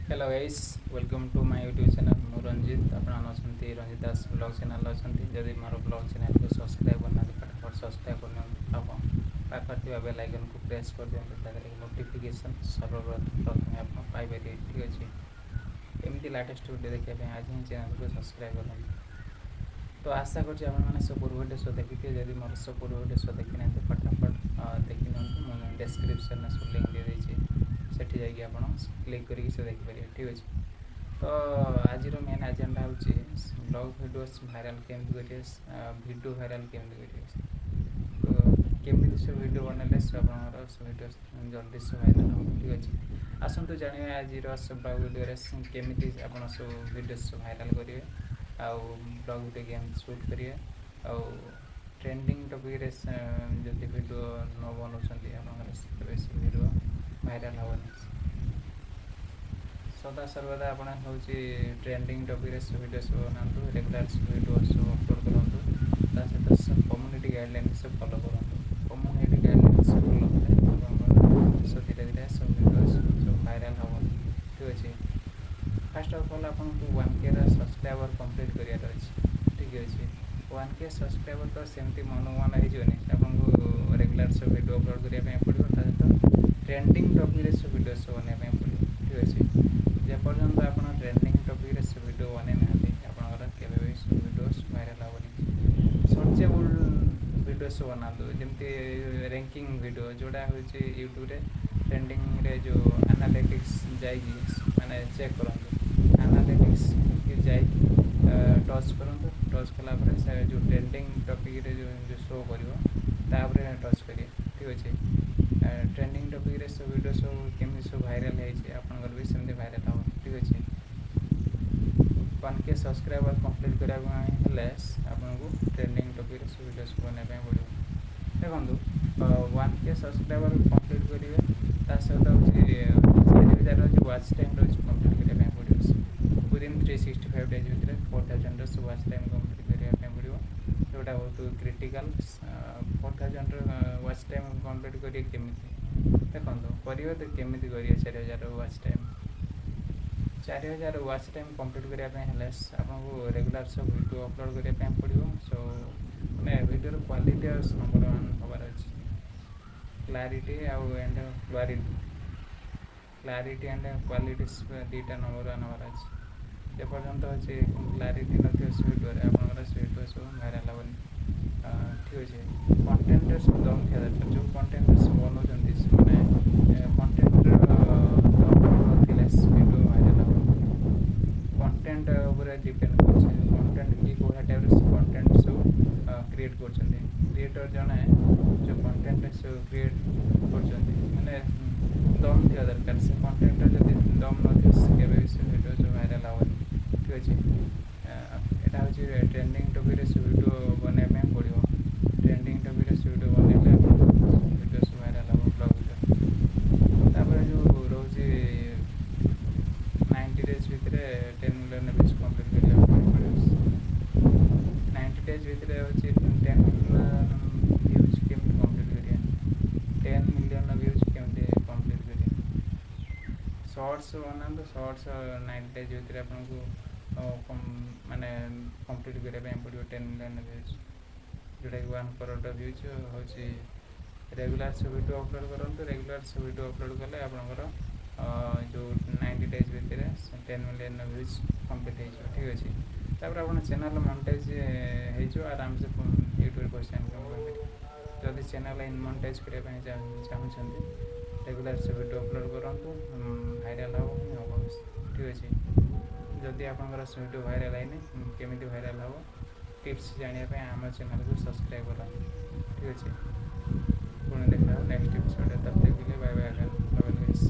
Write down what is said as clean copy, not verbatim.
Hello guys, welcome to my YouTube channel. ମୁଁ ରଞ୍ଜିତ, ଆପଣମାନେ ଅଛନ୍ତି ରଞ୍ଜିତ ଦାସ ବ୍ଲଗ୍ ଚ୍ୟାନେଲ୍ ଅଛନ୍ତି। ଯଦି ମୋର ବ୍ଲଗ୍ ଚ୍ୟାନେଲ୍କୁ ସବସ୍କ୍ରାଇବ୍ କରିନାହାନ୍ତି, ଫଟାଫଟ ସବସ୍କ୍ରାଇବ୍ କରିନିଅନ୍ତୁ ଆଉ ପାଖରେ ଥିବା ବେଲ୍ ଆଇକନ୍କୁ ପ୍ରେସ୍ କରିଦିଅନ୍ତୁ, ତାଦେହରେ ନୋଟିଫିକେସନ୍ ସର୍ବପ୍ରଥମେ ଆପଣ ପାଇପାରିବେ। ଠିକ୍ ଅଛି, ଏମିତି ଲାଟେଷ୍ଟ ଭିଡ଼ିଓ ଦେଖିବା ପାଇଁ ଆଜି ହିଁ ଚ୍ୟାନେଲ୍କୁ ସବସ୍କ୍ରାଇବ୍ କରନ୍ତୁ। ତ ଆଶା କରୁଛି ଆପଣମାନେ ସବୁ ପୂର୍ବ ଭିଡ଼ିଓ ସବୁ ଦେଖିଥିବେ। ଯଦି ମୋର ସବୁ ପୂର୍ବ ଭିଡ଼ିଓ ସବୁ ଦେଖିନାହାନ୍ତି, ଫଟାଫଟ ଦେଖିନିଅନ୍ତୁ। ମୁଁ ଡେସ୍କ୍ରିପ୍ସନ୍ରେ ସବୁ ଲିଙ୍କ୍ ଦେଇଦେଇଛି, ସେଠି ଯାଇକି ଆପଣ କ୍ଲିକ୍ କରିକି ସେ ଦେଖିପାରିବେ। ଠିକ୍ ଅଛି, ତ ଆଜିର ମେନ୍ ଏଜେଣ୍ଡା ହେଉଛି ବ୍ଲଗ୍ ଭିଡ଼ିଓସ୍ ଭାଇରାଲ୍ କେମିତି କରିବେ, ଭିଡ଼ିଓ ଭାଇରାଲ୍ କେମିତି କରିବେ, ତ କେମିତି ସେ ଭିଡ଼ିଓ ବନେଇଲେ ସେ ଆପଣଙ୍କର ସେ ଭିଡ଼ିଓ ଜଲ୍ଦି ସେ ଭାଇରାଲ୍ ହେବ। ଠିକ୍ ଅଛି, ଆସନ୍ତୁ ଜାଣିବା ଆଜିର ସେ ବ୍ଲଗ୍ ଭିଡ଼ିଓରେ କେମିତି ଆପଣ ସବୁ ଭିଡ଼ିଓ ସବୁ ଭାଇରାଲ୍ କରିବେ ଆଉ ବ୍ଲଗ୍ ଭିଡ଼ିଓ କେମିତି ସୁଟ୍ କରିବେ। ଆଉ ଟ୍ରେଣ୍ଡିଂ ଟପିକ୍ରେ ଯଦି ଭିଡ଼ିଓ ନ ବନାଉଛନ୍ତି, ଆପଣଙ୍କର କେବେ ସେ ଭିଡ଼ିଓ ଭାଇରାଲ୍ ହେବନି। ସଦା ସର୍ବଦା ଆପଣ ହେଉଛି ଟ୍ରେଣ୍ଡିଂ ଟପିକ୍ରେ ସେ ଭିଡ଼ିଓ ସବୁ ବନାନ୍ତୁ, ରେଗୁଲାର ଭିଡ଼ିଓ ସବୁ ଅପଲୋଡ଼ କରନ୍ତୁ, ତା ସହିତ କମ୍ୟୁନିଟି ଗାଇଡ଼ଲାଇନ୍ ସବୁ ଫଲୋ କରନ୍ତୁ। କମ୍ୟୁନିଟି ଗାଇଡ଼ଲାଇନ୍ସ ଫଲୋ କଲେ ଆପଣଙ୍କର ସବୁ ଧୀରେ ଧୀରେ ସବୁ ଭିଡ଼ିଓ ସବୁ ଭାଇରାଲ୍ ହେବ। ଠିକ୍ ଅଛି, ଫାର୍ଷ୍ଟ ଅଫ୍ ଅଲ୍ ଆପଣଙ୍କୁ 1Kର ସବସ୍କ୍ରାଇବର୍ କମ୍ପ୍ଲିଟ୍ କରିବାର ଅଛି। ଠିକ୍ ଅଛି, 1K subscriber ତ ସେମିତି ମନକୁ ମନ ହେଇଯିବନି। ଆପଣଙ୍କୁ ରେଗୁଲାର ସବୁ ଭିଡ଼ିଓ ଅପଲୋଡ଼ କରିବା ପାଇଁ ପଡ଼ିବ, ତା ସହିତ ଟ୍ରେଣ୍ଡିଂ ଟପିକ୍ରେ ସବୁ ଭିଡ଼ିଓ ସବୁ ବନେଇବା ପାଇଁ ପଡ଼ିବ। ଠିକ୍ ଅଛି, ଯେପର୍ଯ୍ୟନ୍ତ ଆପଣ ଟ୍ରେଣ୍ଡିଂ ଟପିକ୍ରେ ସେ ଭିଡ଼ିଓ ବନେଇ ନାହାନ୍ତି, ଆପଣଙ୍କର କେବେ ବି ସବୁ ଭିଡ଼ିଓ ଭାଇରାଲ୍ ହେବନି। ସର୍ଚେବୁଲ୍ ଭିଡ଼ିଓ ସବୁ ବନାନ୍ତୁ, ଯେମିତି ର୍ୟାଙ୍କିଙ୍ଗ ଭିଡ଼ିଓ, ଯେଉଁଟା ହେଉଛି ୟୁଟ୍ୟୁବରେ ଟ୍ରେଣ୍ଡିଂରେ ଯେଉଁ ଆନାଲିଟିକ୍ସ ଯାଇକି ମାନେ ଚେକ୍ କରନ୍ତୁ, ଆନାଲିଟିକ୍ସ ଯାଇକି ଟଚ୍ କରନ୍ତୁ। ଟଚ୍ କଲା ପରେ ସେ ଯେଉଁ ଟ୍ରେଣ୍ଡିଂ ଟପିକ୍ରେ ଯେଉଁ ଯେଉଁ ଶୋ କରିବ, ତାପରେ ଟଚ୍ କରିବେ। ଠିକ୍ ଅଛି, ଟ୍ରେଣ୍ଡିଂ ଟପିକ୍ରେ ସବୁ ଭିଡ଼ିଓ ସବୁ କେମିତି ସବୁ ଭାଇରାଲ୍ ହେଇଛି, ଆପଣଙ୍କର ବି ସେମିତି ଭାଇରାଲ୍ ହେବ। ଠିକ୍ ଅଛି, 1K subscriber complete କରିବା ପାଇଁ ହେଲେ ଆପଣଙ୍କୁ ଟ୍ରେଣ୍ଡିଂ ଟପିକ୍ରେ ସବୁ ଭିଡ଼ିଓ ସବୁ ବନେଇବା ପାଇଁ ପଡ଼ିବ। ଦେଖନ୍ତୁ, 1K subscriber complete କରିବେ, ତା ସହିତ ହେଉଛି 4000 ହେଉଛି ୱାଚ୍ ଟାଇମ୍ ରହୁଛି, କମ୍ପ୍ଲିଟ୍ କରିବା ପାଇଁ ପଡ଼ିବ। ୱିଦିନ୍ 365 ଡେଜ୍ ଭିତରେ 4000ର ସବୁ ୱାଚ୍ ଟାଇମ୍ କମ୍ପ୍ଲିଟ୍ କରିବା ପାଇଁ ପଡ଼ିବ, ଯେଉଁଟା ବହୁତ କ୍ରିଟିକାଲ୍। 4000ର ୱାଚ୍ ଟାଇମ୍ କମ୍ପ୍ଲିଟ୍ କରିବେ କେମିତି? ଦେଖନ୍ତୁ, କରିବେ ତ କେମିତି କରିବେ 4000 watch time? 4000 watch time complete କରିବା ପାଇଁ ହେଲେ ଆପଣଙ୍କୁ ରେଗୁଲାର ସବୁ ଭିଡ଼ିଓ ଅପଲୋଡ଼ କରିବା ପାଇଁ ପଡ଼ିବ। ସୋ ମାନେ ଭିଡ଼ିଓର କ୍ୱାଲିଟି ଆଉ ନମ୍ବର ୱାନ୍ ହେବାର ଅଛି, କ୍ଲାରିଟି ଆଉ and quality, clarity and quality ଦୁଇଟା ନମ୍ବର ୱାନ୍ ହେବାର ଅଛି। ଯେପର୍ଯ୍ୟନ୍ତ ହେଉଛି କ୍ଲାରିଟି ନଥିବ ସେ ଭିଡ଼ିଓରେ, ଆପଣଙ୍କର ସେ ଭିଡ଼ିଓ ସବୁ ଭାଇରାଲ୍ ହେବନି। ଠିକ୍ ଅଛି, କଣ୍ଟେଣ୍ଟରେ ସବୁ ଦମ୍ ଥିବା ଦରକାର। ଯେଉଁ କଣ୍ଟେଣ୍ଟ ସବୁ ବନାଉଛନ୍ତି, ସେମାନେ କଣ୍ଟେଣ୍ଟର ଦମ୍ ନଥିଲେ ଭିଡ଼ିଓ ଭାଇରାଲ୍ ହେବନି। କଣ୍ଟେଣ୍ଟ ଉପରେ ଡିପେଣ୍ଡ କରୁଛି, କଣ୍ଟେଣ୍ଟ କିଏ କେଉଁ ଟାଇପ୍ର କଣ୍ଟେଣ୍ଟ ସବୁ କ୍ରିଏଟ୍ କରୁଛନ୍ତି। କ୍ରିଏଟର୍ ଜଣେ ଯେଉଁ କଣ୍ଟେଣ୍ଟ ସବୁ କ୍ରିଏଟ୍ କରୁଛନ୍ତି, ମାନେ ଦମ୍ ଥିବା ଦରକାର। ସେ କଣ୍ଟେଣ୍ଟର ଯଦି ଦମ୍ ନଥିବ, କେବେ ବି ସେ ଭିଡ଼ିଓ ସବୁ ଭାଇରାଲ୍ ହେବନି। ଠିକ୍ ଅଛି, ଏଇଟା ହେଉଛି ଟ୍ରେଣ୍ଡିଂ ଟପିକ୍ରେ ସେ ଭିଡ଼ିଓ ବନେଇବା ପାଇଁ ପଡ଼ିବ। ଟ୍ରେଣ୍ଡିଂ ଟପିକ୍ରେ ସେ ଭିଡ଼ିଓ ବନେଇଲେ ଆପଣଙ୍କ ଭିଡ଼ିଓ ସବୁ ଭାଇରାଲ୍ ହେବ, ବ୍ଲଗ୍ ଭିଡ଼ିଓ। ତାପରେ ଯେଉଁ ରହୁଛି, 90 ଡେଜ୍ ଭିତରେ 10 ମିଲିୟନ୍ ଭ୍ୟୁଜ୍ କମ୍ପ୍ଲିଟ୍ କରିବା ପାଇଁ ପଡ଼ିବ। 90 ଡେଜ୍ ଭିତରେ ହେଉଛି 10 ମିଲିୟନ୍ ଭ୍ୟୁଜ୍ କେମିତି କମ୍ପ୍ଲିଟ୍ କରିବା? 10 ମିଲିୟନ୍ ଭ୍ୟୁଜ୍ କେମିତି କମ୍ପ୍ଲିଟ୍ କରିବା? ସର୍ଟସ୍ ବନାନ୍ତୁ। ସର୍ଟସ୍ 90 ଡେଜ୍ ଭିତରେ ଆପଣଙ୍କୁ ମାନେ କମ୍ପ୍ଲିଟ୍ କରିବା ପାଇଁ ପଡ଼ିବ 10 ମିଲିୟନ୍ ଭ୍ୟୁଜ୍, ଯେଉଁଟାକି 1 କରୋଡ଼ ଭ୍ୟୁଜ୍ ହେଉଛି। ରେଗୁଲାର ସବୁ ଭିଡ଼ିଓ ଅପଲୋଡ଼ କରନ୍ତୁ। ରେଗୁଲାର ସବୁ ଭିଡ଼ିଓ ଅପଲୋଡ଼ କଲେ ଆପଣଙ୍କର ଯେଉଁ 90 ଡେଜ୍ ଭିତରେ 10 ମିଲିୟନ୍ ଭ୍ୟୁଜ୍ କମ୍ପ୍ଲିଟ୍ ହେଇଯିବ। ଠିକ୍ ଅଛି, ତାପରେ ଆପଣ ଚ୍ୟାନେଲ୍ ମନିଟାଇଜ୍ ହେଇଯିବ, ଆରାମସେ ୟୁଟ୍ୟୁବରେ ପଇସା ଇନକମ୍ କରିପାରିବେ। ଯଦି ଚ୍ୟାନେଲ୍ ମନିଟାଇଜ୍ କରିବା ପାଇଁ ଚାହୁଁଛନ୍ତି, ରେଗୁଲାର ସେ ଭିଡ଼ିଓ ଅପଲୋଡ଼ କରନ୍ତୁ, ଭାଇରାଲ୍ ହେବ ହିଁ ହେବ। ଠିକ୍ ଅଛି, ଯଦି ଆପଣଙ୍କର ସେ ଭିଡ଼ିଓ ଭାଇରାଲ୍ ହେଇନି, କେମିତି ଭାଇରାଲ୍ ହେବ ଟିପ୍ସ ଜାଣିବା ପାଇଁ ଆମ ଚ୍ୟାନେଲ୍କୁ ସବସ୍କ୍ରାଇବ୍ କରନ୍ତୁ। ଠିକ୍ ଅଛି, ପୁଣି ଦେଖା ହେବ ନେକ୍ସଟ ଏପିସୋଡ଼ରେ। ତब तक के लिए ବାଏ ବାଏ, ଗାଇସ୍।